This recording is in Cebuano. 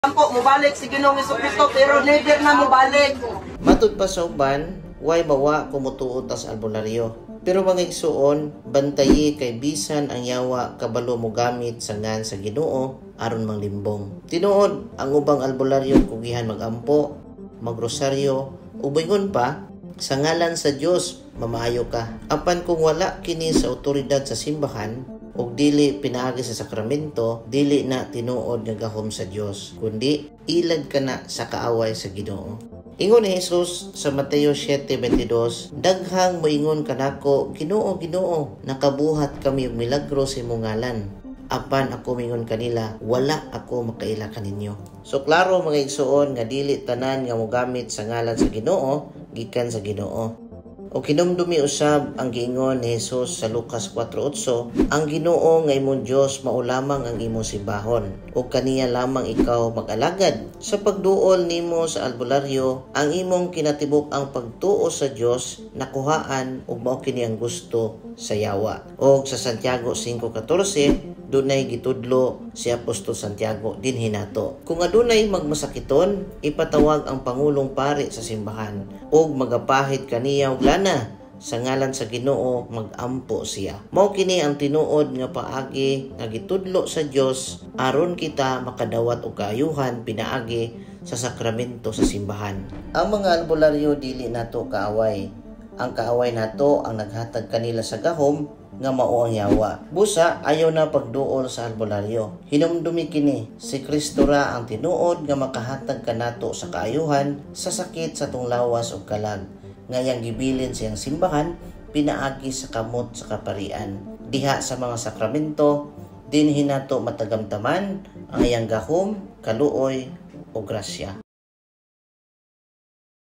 Po, mubalik si Ginoong Kristo, pero never na mubalik. Matud pa sa uban, way mawa kung mutuo ta sa albularyo. Pero mga igsuon, bantayi kay bisan ang yawa kabalo mo gamit sa ngan sa Ginoo aron manglimbong. Tinuod, ang ubang albularyo kugihan magampo, magrosaryo, ug moingon pa, "Sa ngalan sa Dios, mamaayo ka." Apan kung wala kini sa otoridad sa simbahan, ug dili pinaagi sa sakramento, dili na tinuod nga gahom sa Dios, kundi ilad kana sa kaaway sa Ginoo. Ingon ni Jesus sa Mateo 7:22, "Daghang moingon kanako, 'Ginoo, Ginoo, nakabuhat kami og milagro sa imong ngalan.' Apan ako mingon kanila, 'Wala ako makaila kaninyo.'" So klaro, mga igsuon, nga dili tanan nga mogamit sa ngalan sa Ginoo gikan sa Ginoo. O hinumdumi usab ang giingon ni Jesus sa Lucas 4:8, "Ang Ginoo nga imong Dios mao lamang ang imong simbahon, ug kaniya lamang ikaw mag-alagad." Sa pagduol nimo sa albularyo, ang imong kinatibuk-ang pagtuo sa Dios nakuhaan ug mao kini ang gusto sa yawa. Og sa Santiago 5:14, dunay gitudlo si Apostol Santiago dinhi nato. "Kung adunay magmasakiton, ipatawag ang pangulong pari sa simbahan ug magapahid kaniya og lana sa ngalan sa Ginoo, magampo siya." Mao kini ang tinuod nga paagi nga gitudlo sa Dios aron kita makadawat og kaayuhan pinaagi sa sakramento sa simbahan. Ang mga albularyo dili nato kaaway. Ang kaaway nato ang naghatag kanila sa gahom nga mao ang yawa. Busa ayaw na pagduol sa albularyo. Hinumdumi kini, si Kristo ra ang tinuod nga makahatag kanato sa kaayuhan sa sakit sa atong lawas ug kalag, nga iyang gibilin sa iyang simbahan pinaagi sa kamot sa kaparian. Diha sa mga sakramento, dinhi nato matagamtaman ang iyang gahom, kaluoy o grasya.